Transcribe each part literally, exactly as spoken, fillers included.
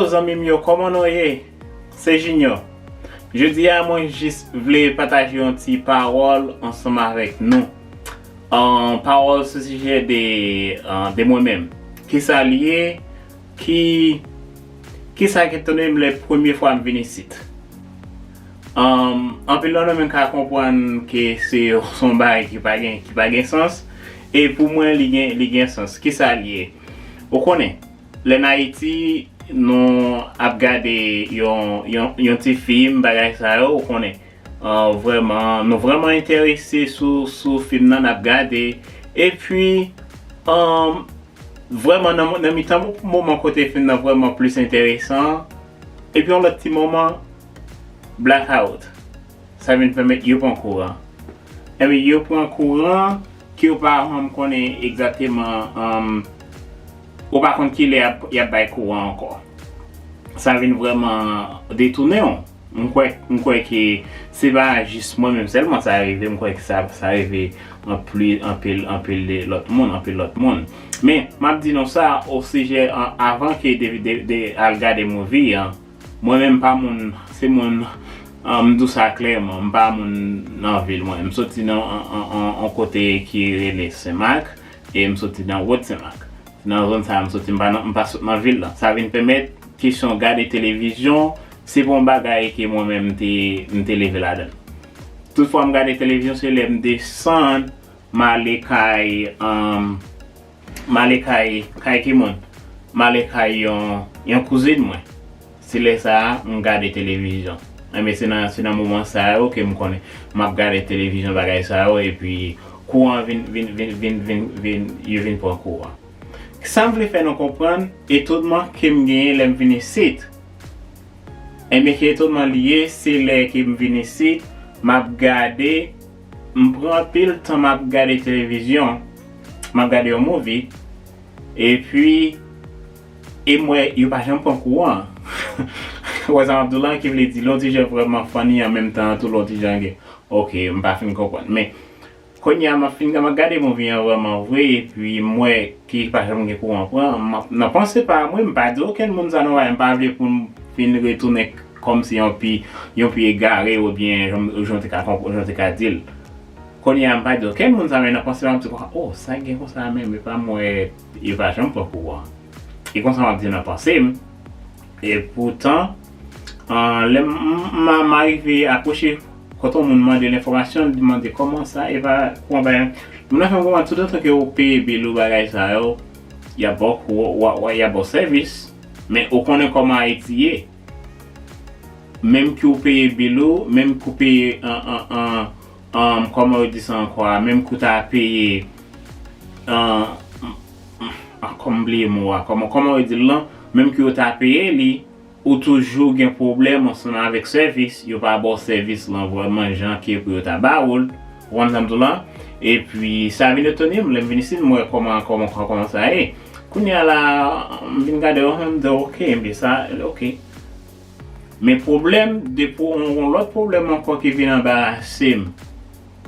Zanmi m yo, kòman nou ye? Se Junior. Jodi a, mwen jis vle pataje yon ti pawòl ansanm avèk nou. An, pawòl sou sijè de, an, de mwen menm. Kisa l ye? Ki, kisa ki tounen m lè premye fwa m vin isit? An, anpil nan nou menm ka konprann ke se, se yon bagay ki pa gen, ki pa gen sans. E pou mwen, li gen, li gen sans. Kisa l ye? Ou konnen, lè n Ayiti, nou ap gade yon, yon, yon ti fim, bagay sa yo, ou konnen. An, vrèman, nou vrèman enterese sou, sou fim nan n ap gade. Epi, an, vrèman, nan, nan mitan moman kote fim nan vrèman plis enteresan, epi yon lòt ti moman, blackout. Sa vin pèmèt yo pran kouran. Ebyen, yo pran kouran ke w pa janm konnen egzakteman, um, ou pa konn kilè y ap, y ap bay kouran ankò. Sa vin vrèman detounen w. M kwè, m kwè ke se pa jis mwen menm sèlman sa rive, m kwè ke sa, sa rive anpil, anpil, anpil de lòt moun, anpil lòt moun. Men, m ap di nou sa o sijè, an, avan ke de, de, de al gade movie an, mwen menm pa moun, se moun, an, m di w sa klèman, m pa moun nan vil mwen. M soti nan an, an, an, an kote ki rele Senmak, e m soti nan Wot Senmak. Se nan zòn sa a m soti, m pa nan, m pa sot nan vil lan. Sa vin pèmèt kesyon gade televizyon, se pa yon bagay ke mwen menm m te, m te leve ladan l. Tout fwa m gade televizyon, se lè m desann, m ale kay, an, m ale kay, kay ki moun? M ale kay yon, yon kouzin mwen. Se lè sa a, m gade televizyon. Enben, se nan, se nan moman sa yo ke m konnen m ap gade televizyon, bagay sa yo, epi kouran vin, vin, vin, vin, vin, vin, yo vin pran kouran. Sa m vle fè nou konprann, etonnman ke m genyen lè m vin isit. Enben, ki etonnman li ye, se lè ke m vin isit, m ap gade, m pran anpil tan m ap gade televizyon, m ap gade yon movie, epi, e m wè yo pa janm pran kouran. Ou wè sa m ap di w la, ki vle di, l on ti jan vrèman funny, an menm tan tou l on ti jan gen. Ok, m pa fin konprann. Men, kounye a, m ap fin, m ap gade movie an vrèman vre, epi m wè ke pa janm gen kouran pran. M ap, nan panse pa mwen, m pa di okenn moun sa non, m pa vle pou m fin retounen kòmsi yon pi, yon pi egare, oubyen jan, jan w te ka konp-, jan w te ka di l. Kounye a, m pa di okenn moun sa, men nan panse pa m, m di, "Oh, sa gen konsa menm, e pa m wè, yo pa janm pran kouran." E konsa m ap di nan panse m. E poutan, an, lè m, m, m, m arive apwoche kote yon moun mande l enfòmasyon, li mande kòman sa, e pa kouran bagay. Moun nan fè m konprann toutotan ke ou peye bil ou bagay sa yo, y ap ba w kou-, w a, w a, y ap ba w sèvis, men ou konnen kòman Ayiti ye. Menm ke w peye bil ou, menm ke w peye, an, an, an, an, kòman yo di sa ankò a, menm ke w ta peye, an, an, kòman m bliye mo a, kòman, kòman yo di l lan, menm ke w ta peye li, ou toujou gen pwoblèm ansanm avèk sèvis, yo pa ba w sèvis lan vrèman jan ke pou yo ta ba ou l, ou konprann sa m di w lan? Epi, sa vin etone m, lè m vin isit, m wè kòman, kòman, kòman, kòman sa ye. Kounye a la, m vin gade yo, m di, "Ok, enben sa, ok." Men pwoblèm, de pwo-, yon, yon lòt pwoblèm ankò ki vin anbarase m.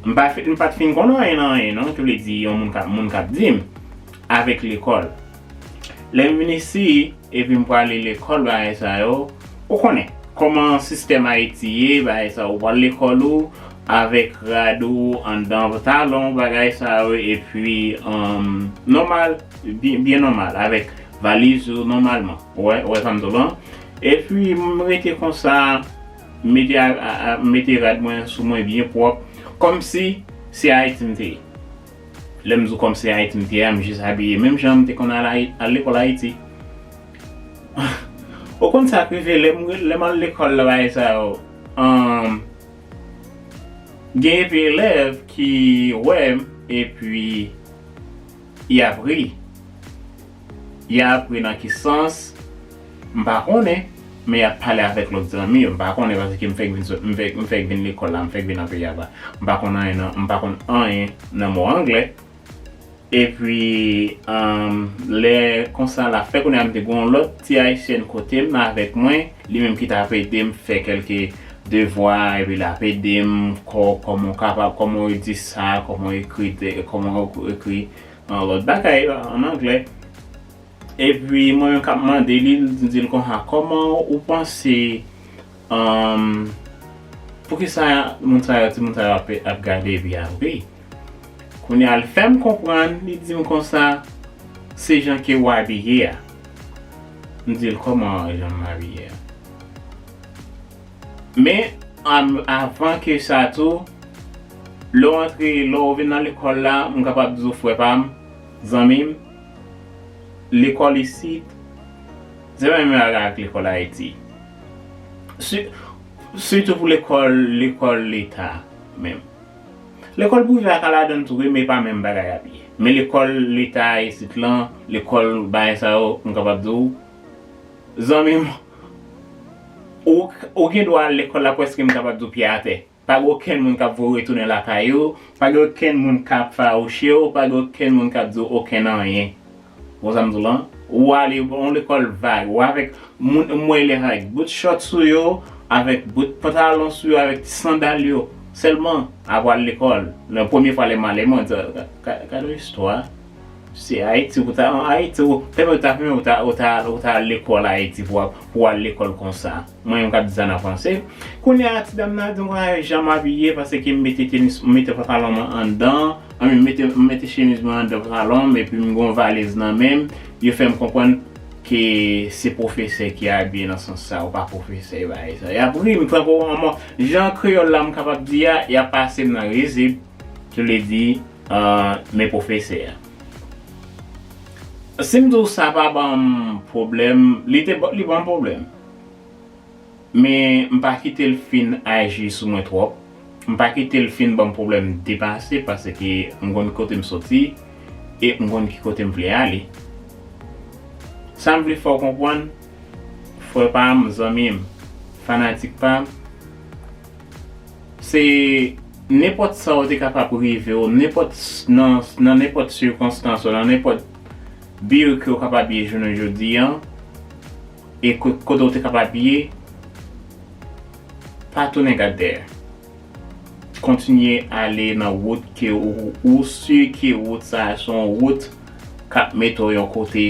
M pa fi-, m pa t fin konn anyen nan anyen, non, ki vle di yon moun k ap, moun k ap di m, avèk lekòl. Lè m vin isi, epi m prale lekòl, bagay sa yo, ou konnen, kòman sistèm Ayiti ye, bagay sa yo, ou pral lekòl ou, avèk rad ou, anndan pantalon, bagay sa yo, epi, um, nòmal, byen, byen nòmal, avèk valiz ou, nòmalman. Ou wè, ou wè sa m di w lan? Epi, m rete konsa, m mete a, a, a, m mete rad mwen sou mwen byen pwòp, kòmsi se Ayiti m te ye. Lè m di w kòmsi Ayiti m te ye a, m jis abiye menm jan m te konn al Ayi-, al lekòl Ayiti. Ou konn sa k rive, lè m, lè m al lekòl la, bagay sa yo, an, gen epi elèv ki wè m, epi y ap ri. Y ap ri nan ki sans? M pa konnen, men y ap pale avèk lòt zanmi yo. M pa konnen paske m fèk vin sot, m fèk, m fèk vin lekòl la, m fèk vin nan peyi a. M pa konn anyen nan, m pa konn anyen nan mo anglè. Epi, um, lè konsa la fè kounye a m te gen yon lòt ti ayisyèn kote m avèk mwen, li menm ki t ap ede m fè kèlke devwa, epi l ap ede m kò-, kòman w kapab, kòman w di sa, kòman w ekri, kòman w ekri yon lòt bagay an anglè. Epi mwen menm k ap mande li, m di l konsa, kòman ou panse, um, poukisa moun sa yo, timoun sa yo ap, ap gade epi ap ri? Kounye a l fè m konprann, li di m konsa, se jan ke w abiye a. M di l, kòman jan m abiye a? Men, am, avan ke sa tou, lè w antre, lè w vin nan lekòl la, m kapab di w, frè pa m, zanmi m, lekòl isit, se pa menm bagay ak lekòl Ayiti. Si, sitou pou lekòl, lekòl leta menm. Lekòl prive a ka ladan l tou wi, men e pa menm bagay ap ye. Men lekòl leta isit lan, lekòl bagay sa yo, m kapab di w, zanmi m, ou, ou gen dwa al lekòl la prèske m kapab di w pye atè. Pa gen okenn moun k ap voye w retounen lakay ou, pa gen okenn moun k ap fawouche w, pa gen okenn moun k ap di w okenn anyen. Ou konn sa m di w lan? Ou ale yon lekòl vag, ou avèk moun, m wè elèv avèk bout chòt sou yo, avèk bout pantalon sou yo, avèk ti sandal yo. Sèlman, apre al lekòl. Nan premye fwa lè m ale, mwen di, "Ka-, ka-, gade yon istwa." Se Ayiti, ou ta, an Ayiti, ou, tèlman ou ta fè, ou ta, ou ta, ou ta al lekòl Ayiti pou, pou al lekòl konsa. Mwen menm k ap di sa nan franse. Kounye a, ti dam nan di mwen jan m abiye, paske m mete tenis, m mete pantalon mwen anndan, anben, m mete, m mete chemiz mwen anndan pantalon m, epi m gen yon valiz nan men m. Yo fè m konprann ke se pwofesè ki abiye nan sans sa, ou pa pwofesè, e bagay sa. Y ap ri m, tankou yon mò, jan kreyòl la m kapab di a, y ap pase m nan rizib, ki vle di, ah, men pwofesè a. Si m di w sa pa ban m pwoblèm, li te ba-, li ban m pwoblèm. Men m pa kite l fin aji sou mwen twòp. M pa kite l fin ban m pwoblèm depase, paske m konn kote m soti e m konn ki kote m vle ale. Sa m vle fè w konprann, frè pa m, zanmi m, fanatik pa m, se nenpòt sa w te kapab rive w, nenpòt s-, nan, nan nenpòt sikonstans ou, nan nenpòt bi ke w kapab ye jounen jodi a, e ko-, kote w te kapab ye, pa tounen gad dèyè. Kontinye ale nan wout ke ou, ou si ke wout sa a se yon wout k ap mete w yon kote,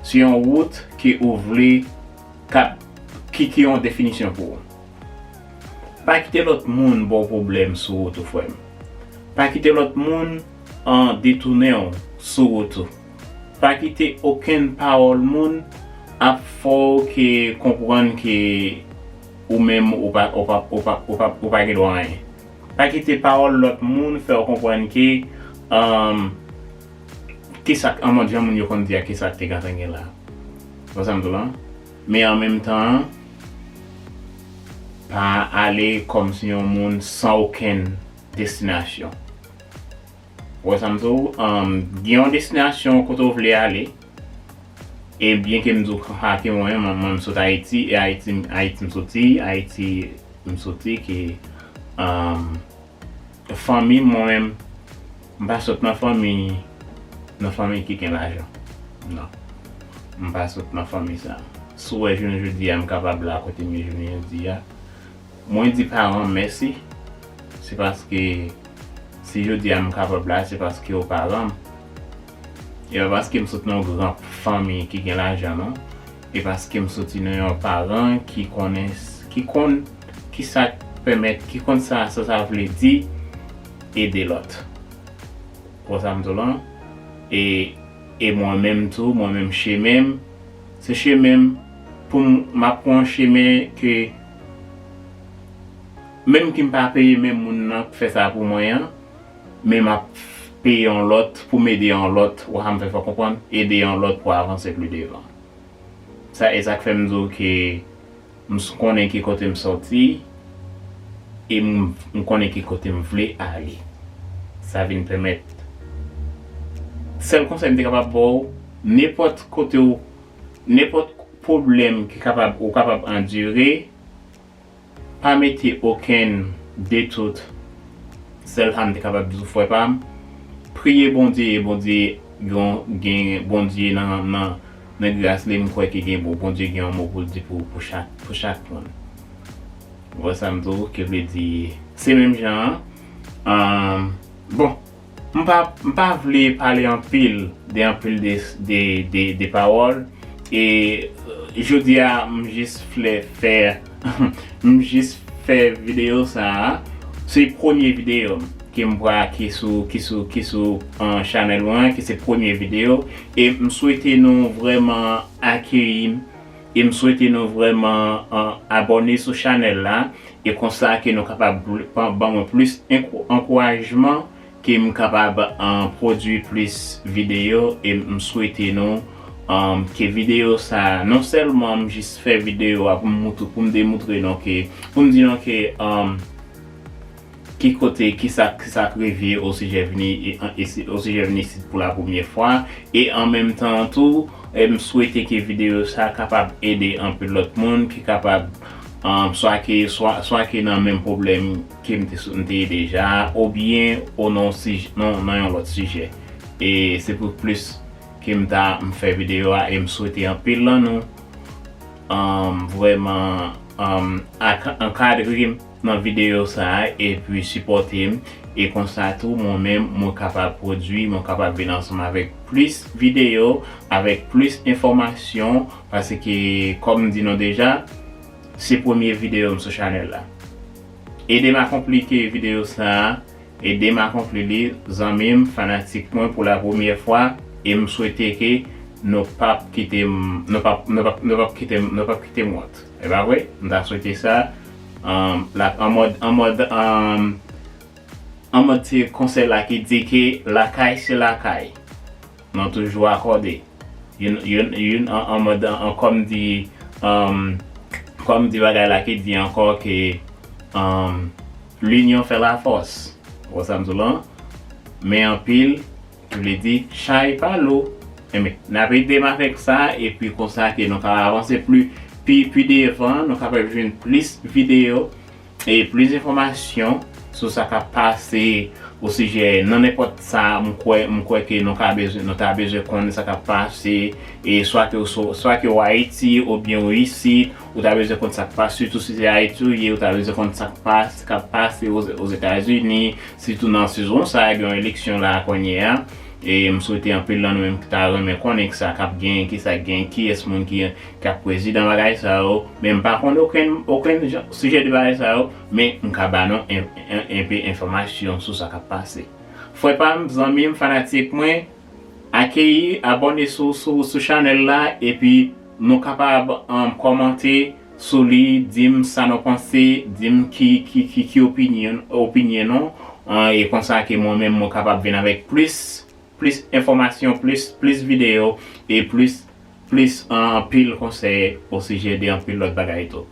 se yon wout ke ou vle k ap, ki, ki yon definisyon pou ou. Pa kite lòt moun ba w pwoblèm sou wout ou, frè m. Pa kite lòt moun, an, detounen w sou wout ou. Pa kite okenn pawòl moun ap fè w ke konprann ke ou menm ou pa, ou pa, ou pa, ou pa, ou pa gen dwa anyen. Pa kite pawòl lòt moun fè w konprann ke, um, kisa k, an mòd jan moun yo konn di a, kisa k te gentan gen la. Ou wè sa m di w lan? Men an menm tan, pa ale kòmsi yon moun san okenn destinasyon. Ou wè sa m di w? Um, gen yon destinasyon kote w vle ale. E byen ke m di w sa ke mwen, mwen, mwen m sot Ayiti, e Ayiti, Ayiti m soti, Ayiti m soti ke, um, fanmi m, mwen menm, m pa sot nan fanmi, nan fanmi ki gen lajan. Non. M pa sot nan fanmi sa. Si w wè jounen jodi a, m kapab la kote m ye jounen jodi a, mwen di paran m mèsi. Se paske si jodi a m kapab la, se paske yo paran m. E pa paske m sot nan yon gran fanmi ki gen lajan, non. E paske m soti nan yon paran ki konnen, ki konn kisa k pèmèt, ki konn sa, sa, sa vle di ede lòt. Ou wè sa m di w lan? E, e mwen menm tou, mwen menm chemen m, se chemen m pou m, m ap pran yon chemen ke menm ke m pa peye menm moun nan k fè sa pou mwen an, men m ap peye yon lòt pou m ede yon lòt, ou wè sa m fè fè w konprann, ede yon lòt pou avanse pli devan. Sa, e sa k fè m di w ke m s-, konnen ki kote m soti, e m, m konnen ki kote m vle ale. Sa vin pèmèt, sèl konsèy m te kapab ba w, nenpòt kote w, nenpòt pwoblèm ki kapab, ou kapab andire, pa mete okenn dout. Sèl sa m te kapab di w, frè pa m, priye Bondye, e Bondye gen, gen Bondye nan, nan, nan gras li, m kwè ke gen, bon, Bondye gen yon mo pou l di pou, pou chak, pou chak moun. Ou wè sa m di w, ki vle di, se menm jan an. Ahn, bon, m pa, m pa vle pale anpil de, anpil de, de, de, de pawòl, E jodi a m jis vle fè m jis fè videyo sa a. Se premye videyo m ke m pral ki sou ki sou ki sou chanèl mwen, ki se premye videyo. E m swete nou vrèman akeyi m e m swete nou vrèman abòne sou chanèl la. E konsa ke nou kapab ban mwen plis ankourajman ke m kapab pwodui plis videyo. E m swete nou ke videyo sa a, non sèlman m jis fè videyo a pou m moutre pou m demoutre nou ke pou m di nou ke ki kote ki sa ki sa k rive osijè vini osijè vini isit pou la premyè fwa. E an menm tan tou m swete ke videyo sa kapab ede anpil lòt moun ki kapab swa ke swa swa ke nan menm pwoblèm ke m te sou m te ye deja oubyen o nan yon sijè nan nan yon lòt sijè. E se pou plis ke m ta m fè videyo a e m swete anpil nan nou vrèman ankadre m nan videyo sa a epi sipòte m. E konsa tou mwen menm mwen kapab pwodui mwen kapab vin ansanm avèk plis videyo avèk plis enfòmasyon. Paske kòm m di nou deja se premye videyo m sou chanèl la. Ede m akonpli ke videyo sa a ede m akonpli li zanmi m fanatik mwen pou la premyè fwa. E m swete ke nou p ap kite m nou p ap nou p ap nou p ap kite m nou p ap kite m wont. E pa vre? M ta swete sa an mòd an mòd an mòd se konsèy la ki di ke lakay se lakay. Nou toujou akòde youn youn youn an an mòd an kòm di an kòm di bagay la ki di ankò ke an linyon fè lafòs. Ou wè sa m di w lan? Men anpil ki vle di chay pa lou. Enben n ap ede m avèk sa epi konsa ke nou ka avanse pli pi pi devan nou kapab jwenn plis videyo e plis enfòmasyon sou sa k ap pase osijè nan nenpòt sa. M kwè m kwè ke nou ka bezwen nou ta bezwen konnen sa k ap pase e swa ke w sou swa ke w Ayiti oubyen w isit ou ta bezwen konn sa k pase sitou si se Ayiti w ye ou ta bezwen konn sa k pase k ap pase Ozetazini sitou nan sezon sa a gen yon eleksyon la kounye a. E m swete anpil nan nou menm ki ta renmen konnen kisa k ap genyen kisa k genyen kiyès moun ki k ap prezidan bagay sa yo. Men m pa konn okenn okenn sijè de bagay sa yo. Men m ka ba nou enpe enfòmasyon sou sa k ap pase. Frè pa m zanmi m fanatik mwen akeyi abòne sou sou sou chanèl la epi nou kapab kòmante sou li di m sa nou panse di m ki ki ki ki opinyon opinyon nou. E konsa ke mwen menm mwen kapab vin avèk plis plis enfòmasyon plis plis videyo e plis plis anpil konsèy osijè de anpil lòt bagay tou.